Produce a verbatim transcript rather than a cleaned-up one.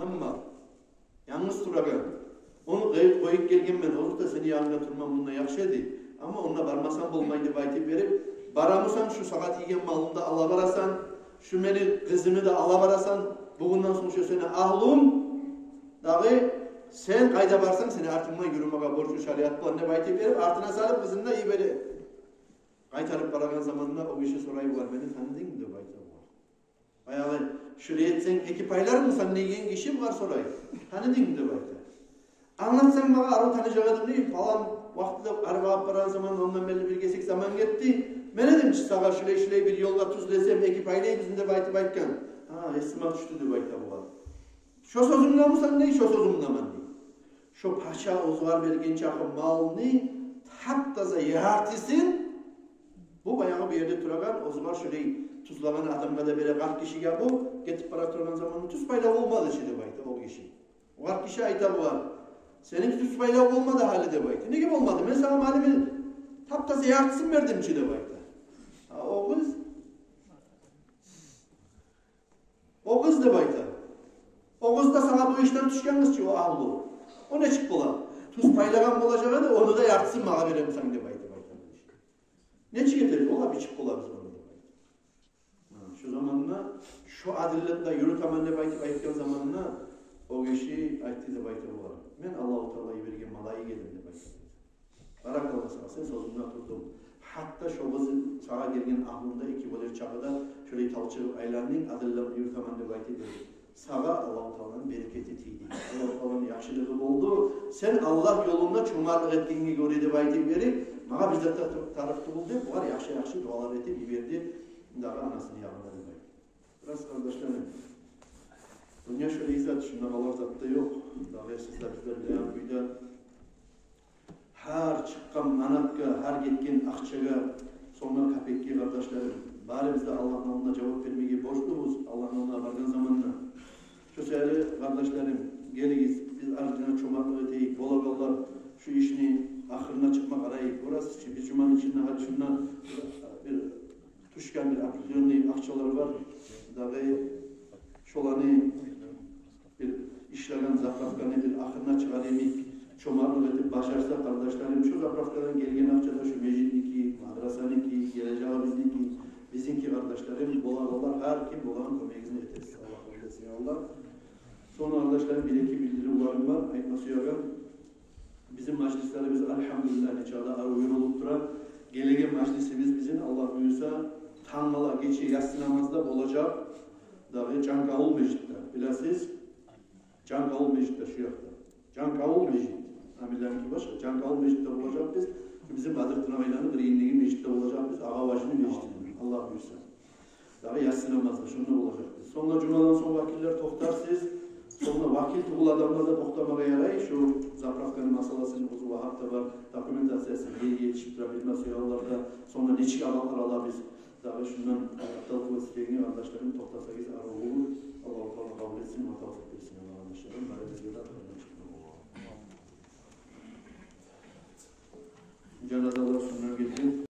Амма янгыз турагъан. Ону къой-, къоюп гелгенмен, ону да сени янынга турмам мунда яхшы эди. Амма онда бармасам болмай деп айтып берип, барамысан, шу сагъа тийген малымны да ала барасан, шу мени къызымны да ала барасан, бугюнден сонг шу сени агьлюнг, дагъы сен къайда барсанг, сени артынгдан юрюмеге борчлу шариат булан деп айтып берип, артына салып къызын да йибере. Къайтарып барагъан заманда о гиши сорай бугъар: «Мени таныдынгмы?» — деп айта бугъар. «Баягъы шулай этсенг, эки пайлармысан деген гиши бугъар сорай. Таныдынгмы?» — деп айта. «Англатсанг магъа, арив таныжакъ эдим, дей, палан вакътиде арив алып барагъан заман, ондан берли бир гесек заман гетди. Мен эдим чи сагъа шулай-шулай бир ёлгъа тюзлесем, эки пайлайбыз деп айтып айтгъан. Гьа, эсиме тюшдю», — деп айта бугъар. «Шо сёзюнгдемисен?» — дей. «Шо сёзюмдемен», — дей. Шо пача оьзюгер берген чакъы малны тап-таза яртысын бу баягъы бу ерде турагъан, оьзюгер шолай тюзлеген адамгъа да бере, къарт гишиге, бу гетип бара тургъан заманда тюз пайлап болмады чы деп айта о гиши. О къарт гиши айта бугъар: «Сени тюз пайлап болмады гьали», — деп айта. «Неге болмады? Мен сагъа малымны тап-таза яртысын бердим чи», — деп айта. А о къыз, о къыз деп айта. О къыз да сагъа бу ишден тюшген къыз чы, о агьлю. О нечик бола? Тюз пайлагъан болажакъ эди, ону да яртысын магъа беремисен деп айтып айтгъан. Нечик этебиз? Олай бичип болабыз ону деп айта. Гьа, шо заманда, шо адилликни юрютемен деп айтып айтгъан заманда, о гиши айтды деп айта бугъар: «Мен Аллагьу Таала йиберген малайик эдим», — деп айтды. «Баракалла сагъа, сен сёзюнгде турдунг. Гьатта шо къыз сагъа гелген агьлюнг де эки болар чакъы да шолай талчыгъып айландынг, адилликни юрютемен деп айтып берип. Сагъа Аллагьу Тааланы берекети тийди. Аллагьу Тааланы яхшылыгъы болду. Сен Аллагь ёлунда чомартлыкъ этгенге гёре», — деп айтып берип, «магъа бир зат да тарыкъ тюгюл», — деп, бугъар яхшы-яхшы дуалар этип йиберди дагъы анасыны янына деп айта. Бираз, къардашларым, дюнья шолай зат, шунда къалар зат да ёкъ. Дагъы сиз де, биз де билеген кюйде, гьар чыкъгъан манатгъа, гьар гетген акъчагъа, сомгъа, капекге, къардашларым, барыбыз да Аллагьны алдына жавап бермеге борчлубуз, Аллагьны алдына баргъан заманда. Шо саялы, къардашларым, гелигиз, биз арзына чомартлыкъ этейик, болагъанлар шу ишни ахырына чыкъма къарайыкъ. Гёресиз чи, биз жуманы ичинде гьали шунда бир тюшген бир определённый акъчалар бар. Дагъы шоланы бир ишлеген заправканы бир ахырына чыгъар йимик, чомартлыкъ этип бажарса, къардашларым, шо заправкадан гелген акъча да шо межитники, мадрасаники, гележегибизники, бизинки, къардашларым, болагъанлар, гьар ким болагъан кёмегибизни этербиз. Аллагь къабул этсин, я Аллагь. Сонг, къардашларым, бир-эки билдирив бар, айтма сюеген. Бизин мажлислерибиз, альгьамдулиллагь, нечакъы да арив юрюлюп тура. Гелеген мажлисибиз бизин, Аллагь буюрса, тангала гече ясси намазда болажакъ дагъы Жанкавул межитде. Билесиз, Жанкавул межитде, шу якъда. Жанкавул межит. Амирленики башгъа. Жанкавул межитде болажакъбыз. Бизин Бадыртынагъайланы къырыйындагъы межитде болажакъбыз. Агъа важини межитинде, Аллагь буюрса. Дагъы ясси намазда шунда болажакъбыз. Сонг да жумадан сонг вакиллер токътарсыз. Сонг да вакил тюгюл адамлар да токътамагъа ярай. Шу заправканы масъаласын, оьзю Вагьап да бар, документациясы ерге етишип тура, билме сюегенлер де. Сонг да нечик алакълар алабыз? Дагъы шундан, э, Абдал Кубасиевге, къардашларым, токътасагъыз, арив болур.